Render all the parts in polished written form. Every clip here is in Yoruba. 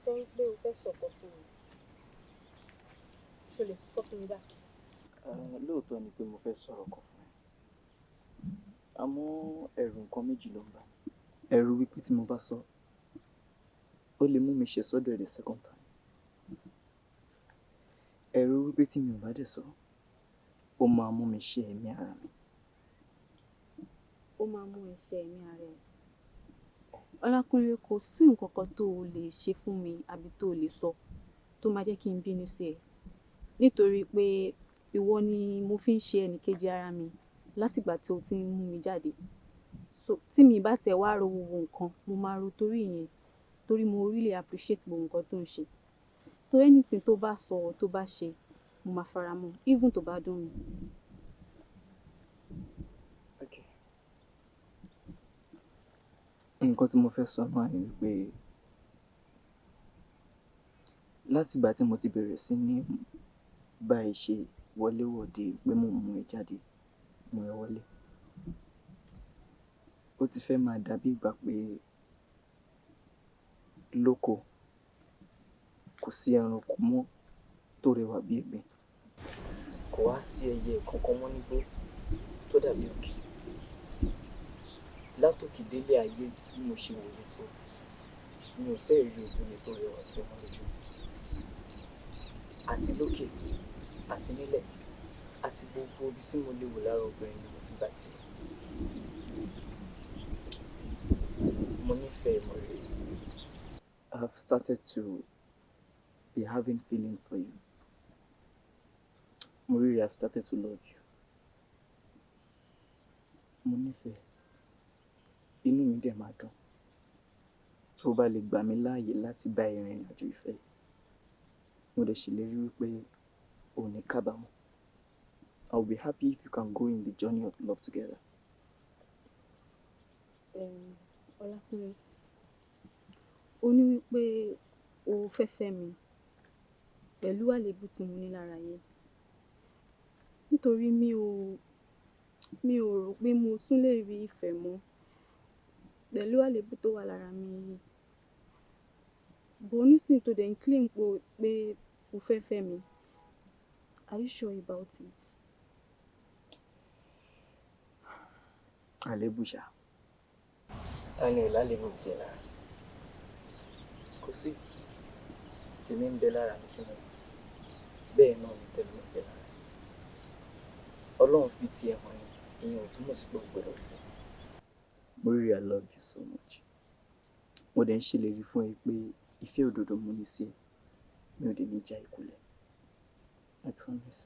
Sọ wípé o fẹ́ sọ̀kọ̀ fún mi. Ṣo lè sọ fún mi báyìí? Lóòótọ́ ni pé mo fẹ́ sọ̀rọ̀ kan fún ẹ. Àmọ́ ẹ̀rù nǹkan méjì ló ń bà mí. Ẹ̀rù wípé tí mo bá sọ, ó lè mú mi ṣe sọ́dọ̀ ẹ̀ the second time. Ẹ̀rù wípé tí mi ò bá dẹ̀ sọ, ó máa mú mi ṣe ẹ̀mí ara mi. Ó máa mú ẹ ṣe ẹ̀mí ara ẹ. Ọlákúnlé, kò sí nǹkan kan tó o lè ṣe fún mi àbí tó o lè sọ tó máa jẹ́ kí n bínú sí ẹ. Nítorí pé ìwọ ni mo fi ń ṣe ẹnìkejì ara mi látìgbà tí o ti ń mú mi jáde. So tí mi bá tẹ̀ wá ro gbogbo nǹkan, mo máa ro torí ìyẹn, torí mo really appreciate gbogbo nǹkan tó ń ṣe. So anything tó bá sọ or tó bá ṣe, mo máa faramọ́, even tó bá dùn mí. Okay. Nǹkan tí mo fẹ́ sọ náà ni wípé láti ìgbà tí mo ti bẹ̀rẹ̀ sí ní bá ẹ ṣe wọléwọ̀de pé mò ń mú ẹ jáde, mú ẹ wọlé, ó ti fẹ́ máa dàbí ìgbà pé lóko kò sí ẹranko mọ́ tó rẹwà bí ìgbín. Kò wá sí ẹyẹ kankan mọ́ nígbó tó dàbí òkè. Látòkè délé ayé bí mo ṣe wòye tó, mi ò fẹ́ rí obìnrin tó rẹwà tó mọ́ lójú. Àti lókè, àti nílẹ̀, àti gbogbo ibi tí mo lè wò lára obìnrin ni mo fi gbà tí. Mo nífẹ̀ẹ́ Mọ̀rẹ́. I've started to be having feelings for you. Moriri, I've started to love you. Mo nífẹ̀ẹ́. Inú mi dẹ̀ máa dùn tó bá lè gbà mí láàyè láti bá ẹ rìnrìn àjò ìfẹ́ yìí. Mo dẹ̀ ṣèlérí wípé o ò ní kábàámọ̀. I will be happy if you can go in the journey of love together. Ọlákúnlé, o ní wípé o fẹ́ fẹ́ mi pẹ̀lú àléébù tí mo ní lára yìí. Nítorí mi ò rò pé mo tún lè rí ìfẹ́ mọ́ pẹ̀lú àléébù tó wà lára mi yìí. But nísìnyí tó dẹ̀ ń claim pé o fẹ́ fẹ́ mi, are you sure about it? Àléébù ṣá. Ta ni ò lálébù tiẹ̀ lára? Kò sí. Tèmi ń bẹ lára mi tí mo mọ̀. Bẹ́ẹ̀ náà ni tẹlòmíì ń bẹ lára ẹ̀. Ọlọ́run fi tiẹ̀ hàn ni, ìyẹn ò túmọ̀ sí pé o gbọdọ̀ fẹ́. Moriri, I love you so much. Mo dẹ̀ ń ṣèlérí fún ẹ pé ìfẹ́ òdodo mo ní sí ẹ. Mi ò dẹ̀ ní já ẹ kulẹ̀. I promise.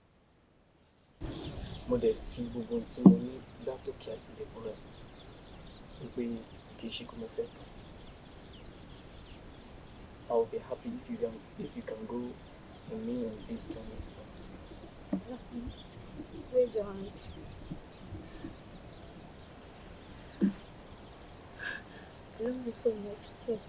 Mo dẹ̀ fi gbogbo ohun tí mo ní látòkè àti ilẹ̀ búra wípé kì í ṣe pé mo fẹ́ tán. I will be happy if you can go with me on this journey. Raise your hand. I love you so much too.